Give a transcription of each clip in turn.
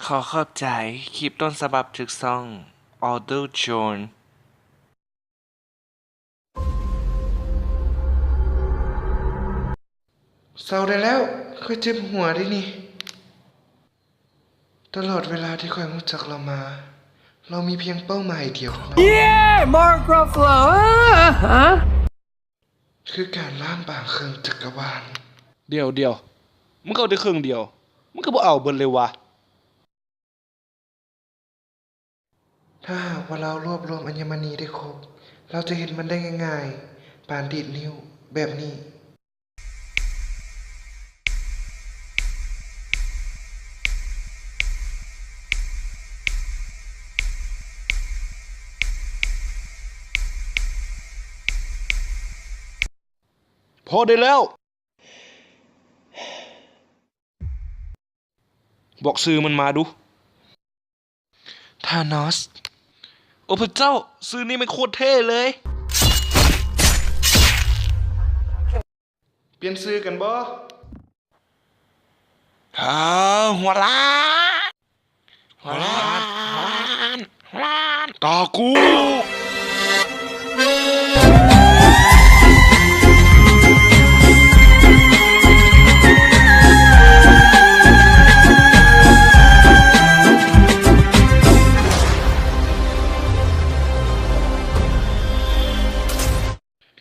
ຂໍຂອບໃຈ, ຄລິບຕົ້ນສະບັບຈາກຊ່ອງ Auto Tune. ເຊົາໄດ້ແລ້ວ, ຂ້ອຍເຈັບຫົວເດ້ນີ້. ຕະຫຼອດເວລາທີ່ຂ້ອຍຮູ້ຈັກລາວມາ, ລາວມີພຽງເປົ້າໝາຍດຽວເທົ່ານັ້ນ. Yeah! Mark Ruffalo! ຄືການລ້າງບາງເຄິ່ງຈັກກະວານ. ດຽວໆ, ມັນກໍເອົາແຕ່ເຄິ່ງດຽວ, ມັນກໍບໍ່ເອົາເບິດເລີຍຫວາ? ຖ້າຫາກວ່າລາວລວບລວມອັນຍະມະນີໄດ້ຄົບ, ລາວຈະເຮັດມັນໄດ້ງ່າຍໆ ປານດີດນິ້ວແບບນີ້. ພໍໄດ້ແລ້ວ! ບອກຊື່ມັນມາດູ. ທານອສ. ໂອ້ພະເຈົ້າ, ຊື່ນີ້ແມ່ນໂຄດເທ່ເລີຍ. ປ່ຽນຊື່ກັນບໍ່? ເອີ ຫົວລ້ານ. ຫົວລ້ານ, ຫົວລ້ານ, ຫົວລ້ານ. ຕາກູ.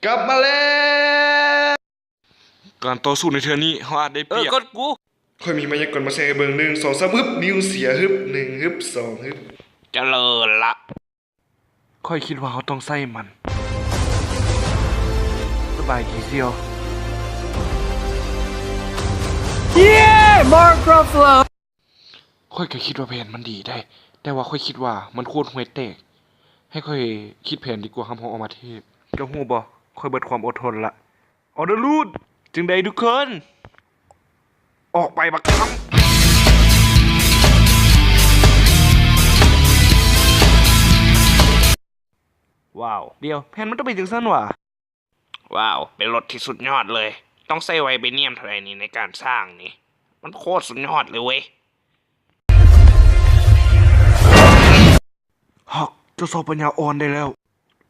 ກັບມາແລ້ວ! ການຕໍ່ສູ້ໃນເທື່ອນີ້ ເຮົາອາດໄດ້ປຽບ. ເອີ ກົດກູ. ຂ້ອຍມີໄວຍາກອນມາໃສ່ໃຫ້ເບິ່ງ. ໜຶ່ງ ສອງ ສາມ ຮຶບ. ໜຶ່ງ ຮຶບ. ສອງ ຮຶບ. ຈະເລີນລະ. ຂ້ອຍຄິດວ່າເຮົາຕ້ອງໃຊ້ມັນ. ສະບາຍດີສ່ຽວ. Yeah! Mark Ruffalo! ຂ້ອຍກໍຄິດວ່າແຜນມັນດີໄດ໋, ແຕ່ວ່າຂ້ອຍຄິດວ່າມັນໂຄດຫ່ວຍແຕກ. ໃຫ້ຂ້ອຍຄິດແຜນດີກວ່າ ຮັບຮອງອອກມາເທ່. ເຈົ້າຮູ້ບໍ່? ຂ້ອຍເບິດຄວາມອົດທົນລະ. ອອເດີລູດ! ຈັ່ງໃດທຸກຄົນ? ອອກໄປບັກຄຳ! ວ້າວ, ດຽວ, ແຜນມັນຕ້ອງເປັນຈັ່ງຊັ້ນຫວາ? ວ້າວ, ເປັນລົດທີ່ສຸດຍອດເລີຍ. ຕ້ອງໃຊ້ໄວເບນຽມເທົ່າໃດນີ້ໃນການສ້າງນີ້? ມັນໂຄດສຸດຍອດເລີຍເວີຍ. ຮັກ, ເຈົ້າຊອກປັນຍາອ່ອນໄດ້ແລ້ວ.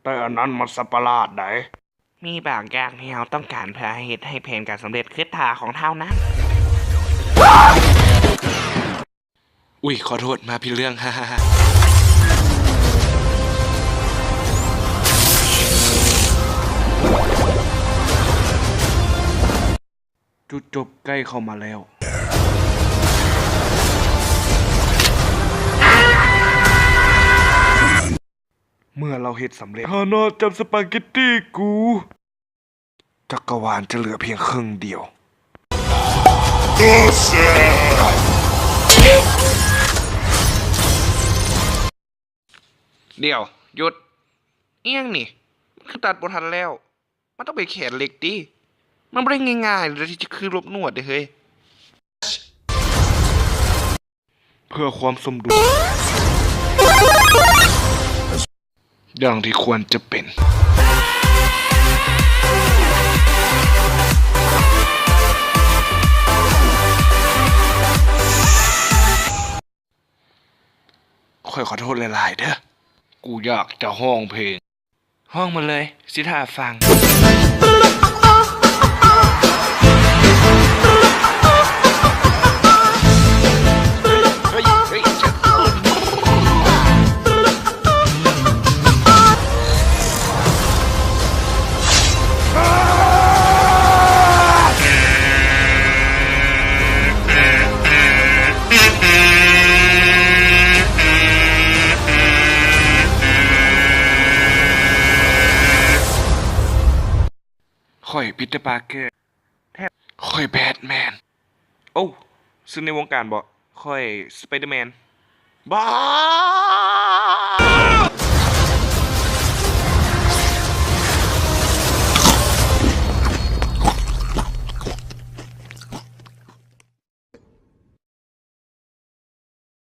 ແຕ່ອັນນັ້ນມັນສັດປະຫຼາດໃດ໋. ມີບາງຢ່າງທີ່ເຮົາຕ້ອງການເພື່ອໃຫ້ເຮັດໃຫ້ແຜນການສຳເລັດ, ຄືທ່າຂອງເຮົານັ້ນ. ອຸ້ຍ, ຂໍໂທດ, ມາຜິດເລື່ອງ, ຮາໆ. ຈຸດຈົບໃກ້ເຂົ້າມາແລ້ວ. ເມື່ອລາວເຮັດສຳເລັດ, ທານອສຈັບສະປາເກັດຕີກູ. ຈັກກະວານຈະເຫຼືອພຽງເຄິ່ງດຽວ. ດຽວ, ຢຸດ! ອີ່ຫຍັງນີ້? ມັນຄືຕັດບໍ່ທັນແລ້ວ. ມັນຕ້ອງເປັນແຂນເຫຼັກຕິ. ມັນບໍ່ໄດ້ງ່າຍໆເລີຍທີ່ຈະຄືລົບໜວດເດ້ເຮີ້ຍ. ເພື່ອຄວາມສົມດຸນ ຢ່າງທີ່ຄວນຈະເປັນ. ຂ້ອຍຂໍໂທດຫຼາຍໆເດີ້. ກູຢາກຈະຮ້ອງເພງ. ຮ້ອງມາເລີຍ, ຊິຖ້າຟັງ. ຂ້ອຍປີເຕີປາເກີ. ແທບ ຂ້ອຍແບດແມນ. ໂອ້ ຊື່ໃນວົງການບໍ? ຂ້ອຍສະໄປເດີແມນ. ບ້າ!